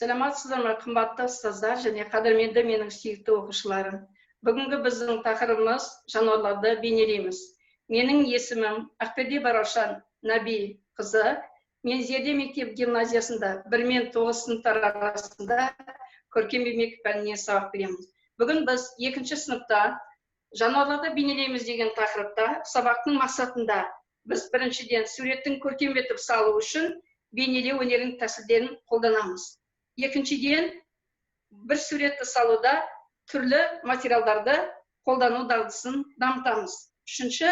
Саламатсыздар ма, қымбатты ұстаздар және қадірменді менің сүйікті оқушыларым. Бүгінгі біздің тақырыбымыз жануарларды бейнелейміз. Менің есімім Ақперде Бараушан Нәби қызы. Мен Зерде мектеп гимназиясында 1 мен 9 сыныптар арасында көркем еңбек пәнінен сабақ беремін. Бүгін біз 2-ші сыныпта жануарларды бейнелейміз деген тақырыпта сабақтың мақсатында біз біріншіден суреттің көркем етіп салу үшін бейнелеу өнерінің тәсілдерін қолданамыз. Екіншіден, бір суретті салуда түрлі материалдарды қолдану дағдысын дамытамыз. Үшінші,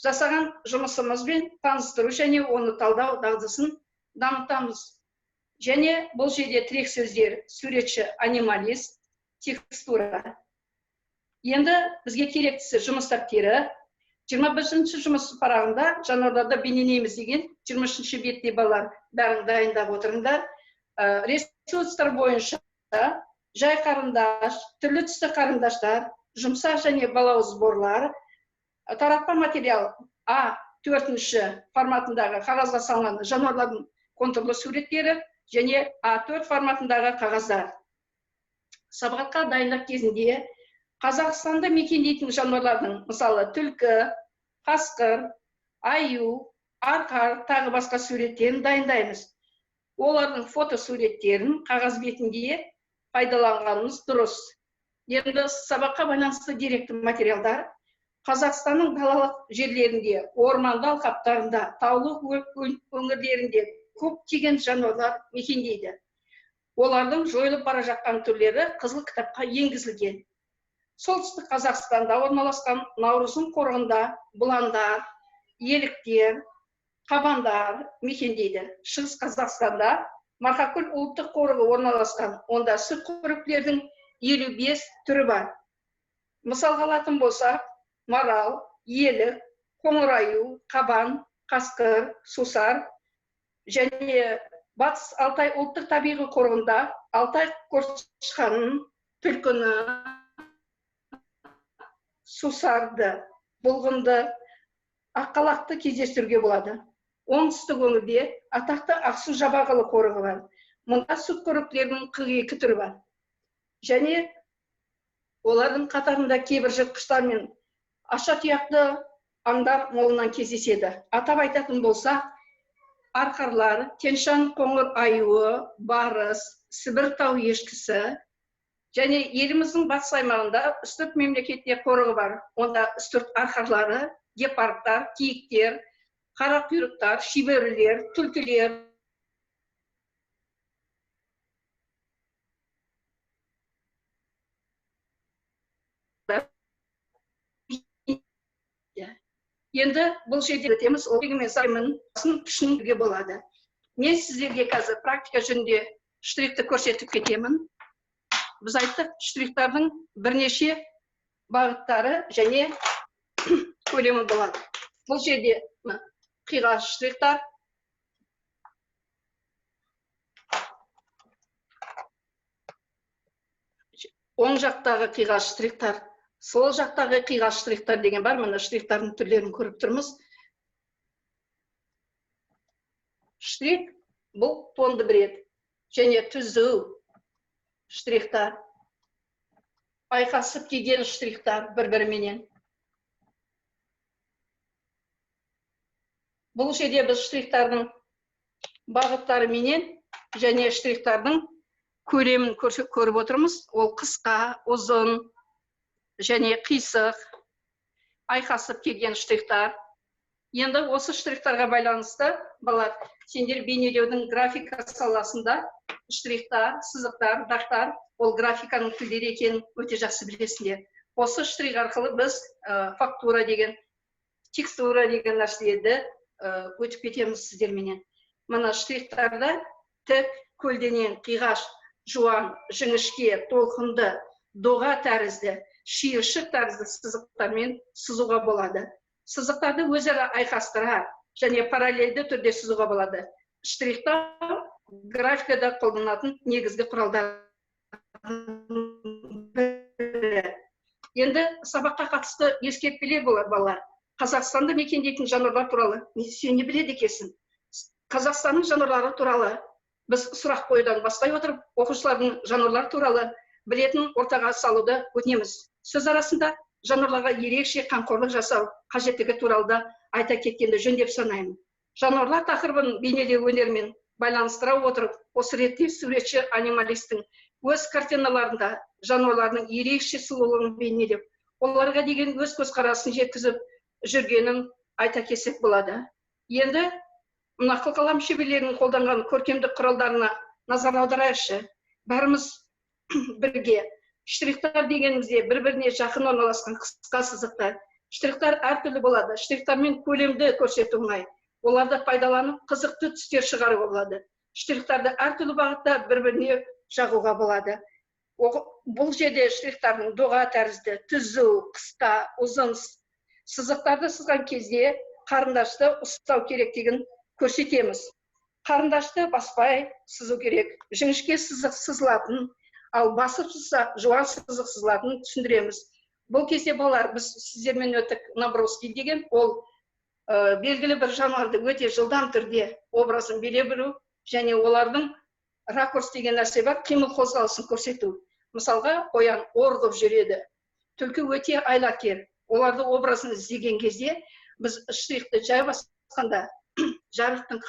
жасаған жұмысымызбен таныстыру және оны талдау дағдысын дамытамыз. Және бұл жерде тірек сөздер суретші, анималист, текстура. Енді бізге керектісі жұмыс дәптері. 21-ші жұмыс парағында жануарларды бейнелейміз деген 23-ші бетте балалар бәрін дайындап отырыңдар. Ресурстар бойынша жай қарындаш, түрлі түсті қарындаштар, жұмсақ және балауыз борлар, таратпа материал А 4-ші форматындағы қағазға салынған жануарлардың контурлы суреттері және А4 форматындағы қағаздар. Сабаққа дайындық кезінде Қазақстанда мекендейтін жануарлардың, мысалы, түлкі, қасқыр, аю, арқар, тағы басқа суреттерін дайындаймыз. Олардың фотосуреттерін қағаз бетінде пайдаланғанымыз дұрыс. Енді сабаққа байланысты деректі материалдар Қазақстанның далалық жерлерінде, орманды алқаптарында, таулы өңірлерінде көптеген жануарлар мекендейді. Олардың жойылып бара жатқан түрлері қызыл кітапқа енгізілген. Солтүстік Қазақстанда орналасқан Наурызым қорығында бұландар, еліктер, қабандар мекендейді. Шығыс Қазақстанда Марқакөл ұлттық қорығы орналасқан. Онда сүтқоректілердің 55 түрі бар. Мысалға алатын болсақ, марал, елік, қоңыр аю, қабан, қасқыр, сусар және Батыс Алтай ұлттық табиғи қорығында Алтай көртышқанын, түлкіні, сусарды, бұлғынды, аққалақты кездестіруге болады. Оңтүстік өңірде атақты Ақсу жабағылы қорығы бар. Мұнда сүтқоректілердің 42 түрі бар. Және олардың қатарында кейбір жыртқыштар мен аша тұяқты аңдар молынан кездеседі. Атап айтатын болсақ, арқарлар, Тянь-Шань қоңыр аюы, барыс, Сібір тау ешкісі және еліміздің батыс аймағында Үстірт мемлекетіне қорығы бар. Онда үстірт арқарлары, гепардтар, киіктер, қара құйрықтар, шибөрілер, түлкілер, Енді бұл жерде өтеміз, ол түсінуге болады. Мен сіздерге қазір практика жөнінде штрихті көрсетіп кетемін. Біз айттық, штрихтардың бірнеше бағыттары және көлемі болады. Бұл жерде қиғаш штрихтар, оң жақтағы қиғаш штрихтар, сол жақтағы қиғаш штрихтар деген бар. Мына штрихтардың түрлерін көріп тұрмыз. Штрих бұл тонды біреді және түзу штрихтар, айқасып келген штрихтар бір-біріменен. Бұл жерде біз штрихтардың бағыттарыменен және штрихтардың көлемін көріп отырмыз. Ол қысқа, ұзын және қисық, айқасып келген штрихтар. Енді осы штрихтарға байланысты, балалар, сендер бейнелеудің графика саласында штрихтар, сызықтар, дақтар, ол графиканың тілдері екенін өте жақсы білесіңдер. Осы штрих арқылы біз фактура деген, текстура деген нәрселерді өтіп кетеміз сіздерменен. Мына штрихтарда тік, көлденең, қиғаш, жуан, жіңішке, толқынды, доға тәрізді, шиыршық тәрізді сызықтармен сызуға болады. Сызықтарды өзара айқастыра және параллельді түрде сызуға болады. Штрихтар графикада қолданатын негізгі құралдар. Енді сабаққа қатысты ескертпелер болады, балалар. Қазақстанды мекендейтін жануарлар туралы сен не біледі екенсің? Қазақстанның жануарлары туралы Біз сұрақ қоюдан бастай отырып, оқушылардың жануарлар туралы білетін ортаға салуды өтінеміз. Сөз арасында жануарларға ерекше қамқорлық жасау қажеттігі туралы да айта кеткенді жөн деп санаймын. Жануарлар тақырыбын бейнелеу өнерімен байланыстыра отырып, осы ретте суретші анималистің өз картиналарында жануарлардың ерекше сұлулығын бейнелеп, оларға деген өз көзқарасын жеткізіп жүргенін айта кетсек болады. Енді мына қылқалам шеберлерінің қолданған көркемдік құралдарына назар аударайықшы. Бәріміз бірге штрихтар дегенімізде бір-біріне жақын орналасқан қысқа сызықтар. Штрихтар әртүрлі болады. Штрихтармен көлемді көрсету оңай. Оларды пайдаланып қызықты түстер шығаруға болады. Штрихтарды әртүрлі бағытта бір-біріне жағуға болады. Бұл жерде штрихтардың доға тәрізді, түзу, қысқа, ұзын сызықтарды сызған кезде қарындашты ұстау керектігін көрсетеміз. Қарындашты баспай сызу керек. Жіңішке сызық сызылатын, ал басып сызса жуан сызық сызылатынын түсіндіреміз. Бұл кезде балалар, біз сіздермен өттік наброски деген, ол белгілі бір жануарды өте жылдам түрде образын бере білу және олардың ракурс деген нәрсе бар, қимыл қозғалысын көрсету. Мысалға, қоян орғып жүреді, түлкі өте айлакер. Оларды образын іздеген кезде біз штрихты жай басқанда жарықтың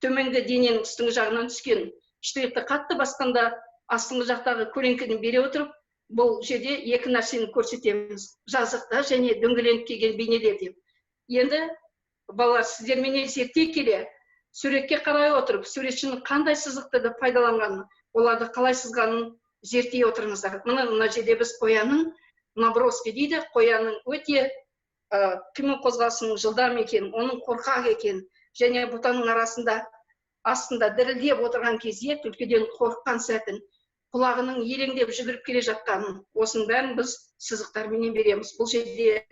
төменгі дененің үстіңгі жағынан түскен штрихты қатты басқанда астыңғы жақтағы көлеңкені бере отырып, бұл жерде екі нәрсені көрсетеміз: жазықта және дөңгеленіп келген бейнелер деп. Енді балалар, сіздерменен зерттей келе суретке қарай отырып, суретшінің қандай сызықтарды пайдаланғанын, оларды қалай сызғанын зерттей отырыңыздар. Мына жерде біз қоянның наброски дейді, қоянның өте қимыл қозғалысының жылдам екенін, оның қорқақ екенін және бұтаның арасында астында дірілдеп отырған кезде түлкіден қорыққан сәтін, құлағының елеңдеп жүгіріп келе жатқанын, осының бәрін біз сызықтарменен береміз. Бұл жерде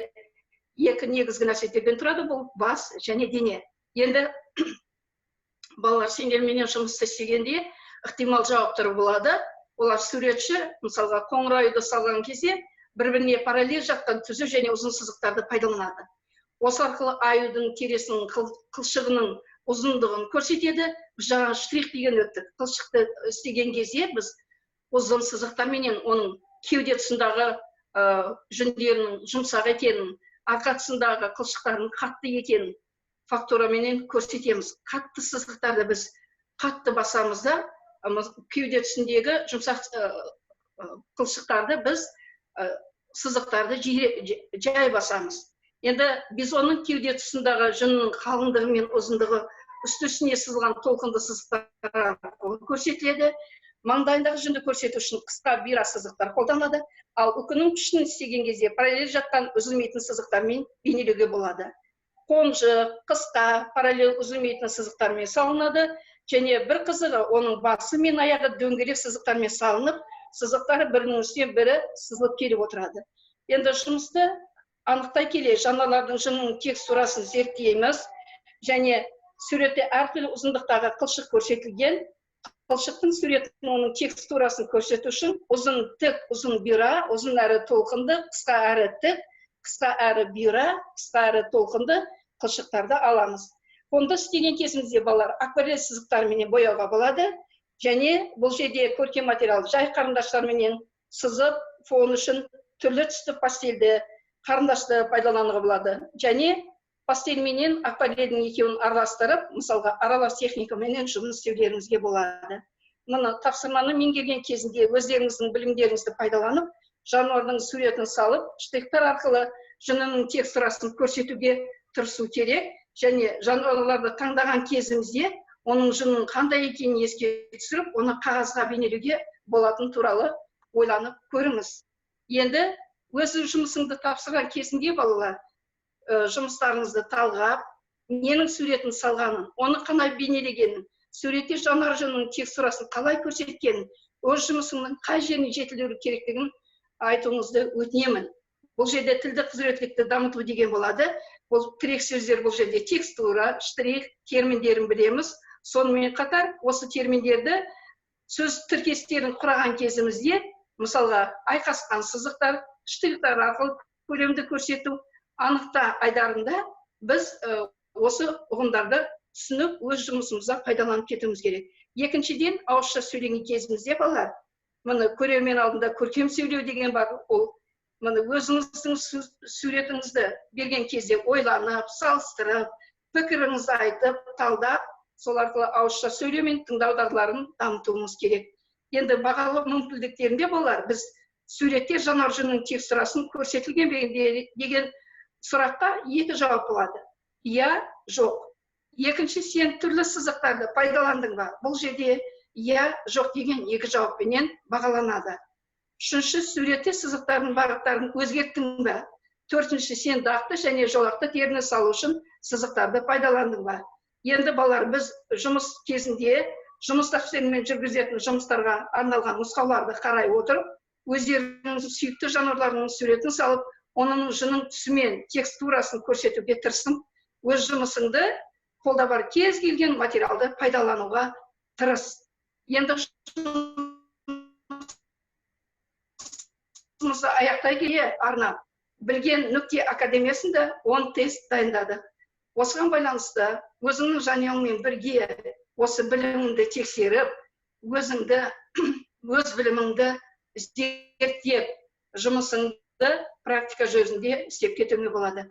екі негізгі нәрселерден тұрады, бұл бас және дене. Енді балалар, сендерменен жұмыс істегенде ықтимал жауаптар болады. Олар суретші, мысалға, қоңыр аюды салған кезде бір-біріне параллель жатқан түзу және ұзын сызықтарды пайдаланады. Осы арқылы аюдың тересінің қылшығының ұзындығын көрсетеді. Біз жаңа штрих деген өттік. Қылшықты істеген кезде біз ұзын сызықтарменен оның кеуде тұсындағы жүндерінің жұмсақ екенін, арқа тұсындағы қылшықтарының қатты екенін фактураменен көрсетеміз. Қатты сызықтарды біз қатты басамыз да, кеуде тұсындегі жұмсақ қылшықтарды біз сызықтарды жай басамыз. Енді бизонның кеуде тұсындағы жүннің қалыңдығы мен ұзындығы үсті-үстіне сызылған толқынды сызықтар арқылы көрсетіледі. Маңдайындағы жүнді көрсету үшін қысқа бұйра сызықтар қолданылады. Ал үкінің пішінін істеген кезде параллель жатқан үзілмейтін сызықтармен бейнелеуге болады. Қонжық қысқа параллель үзілмейтін сызықтармен салынады және бір қызығы, оның басы мен аяғы дөңгелек сызықтармен салынып, сызықтары бірінің үстіне бірі сызылып келіп отырады. Енді жұмысты анықтай келе жануарлардың жүнінің текстурасын зерттейміз және суретте әртүрлі ұзындықтағы қылшық көрсетілген. Қылшықтың суретін, оның текстурасын көрсету үшін ұзын тік, ұзын бұйра, ұзын әрі толқынды, қысқа әрі тік, қысқа әрі бұйра, қысқа әрі толқынды қылшықтарды аламыз. Фонды істеген кезімізде балалар акварель сызықтарменен бояуға болады және бұл жерде көркем материал жай қарындаштарменен сызып, фон үшін түрлі түсті пастельді қарындашты пайдалануға болады. Және пастельменен акварельдің екеуін араластырып, мысалға, аралас техникаменен жұмыс істеулеріңізге болады. Мына тапсырманы меңгерген кезінде өздеріңіздің білімдеріңізді пайдаланып, жануардың суретін салып, штрихтар арқылы жүнінің текстурасын көрсетуге тырысу керек. Және жануарларды таңдаған кезімізде оның жүнінің қандай екенін еске түсіріп, оны қағазға бейнелеуге болатын туралы ойланып көріңіз. Енді өз жұмысыңды тапсырған кезінде балалар, жұмыстарыңызды талғап, ненің суретін салғанын, оны қалай бейнелегенін, суретте жануар жүнінің текстурасын қалай көрсеткенін, өз жұмысыңның қай жерін жетілдіру керектігін айтуыңызды өтінемін. Бұл жерде тілдік құзыреттілікті дамыту деген болады. Бұл тірек сөздер, бұл жерде текстура, штрих терминдерін білеміз. Сонымен қатар осы терминдерді сөз тіркестерін құраған кезімізде, мысалға, айқасқан сызықтар, штрихтар арқылы көлемді көрсету, анықта айдарында біз осы ұғымдарды түсініп, өз жұмысымызда пайдаланып кетуіміз керек. Екіншіден, ауызша сөйлеген кезімізде, балалар, міне, көрермен алдында көркем сөйлеу деген бар. Ол, міне, өзіңіздің суретіңізді берген кезде ойланып, салыстырып, пікіріңізді айтып, талдап, сол арқылы ауызша сөйлеу мен тыңдау дағдыларын дамытуымыз керек. Енді бағалау мүмкіндіктерінде, балалар, біз суретте жануар жүнінің текстурасын көрсетілген бе деген сұраққа екі жауап болады: иә, жоқ. Екінші, сен түрлі сызықтарды пайдаландың ба? Бұл жерде иә, жоқ деген екі жауаппенен бағаланады. Үшінші, суретте сызықтардың бағыттарын өзгерттің бе? Төртінші, сен дақты және жолақты теріні салу үшін сызықтарды пайдаландың ба? Енді, балалар, біз жұмыс кезінде жұмыс дәптерімен жүргізетін жұмыстарға арналған нұсқауларды қарай отырып, өздерінің сүйікті жануарларының суретін салып, оның жүнінің түсі мен текстурасын көрсетуге тырысың. Өз жұмысыңды қолда бар кез келген материалды пайдалануға тырыс. Енді жұмысымызды аяқтай келе, арнап Білген нүкте академиясында 10 тест дайындады. Осыған байланысты өзіңнің жанұяңмен бірге осы біліміңді тексеріп, өзіңді, өз біліміңді зерттеп, жұмысыңды практика жүзінде істеп кетуіңе болады.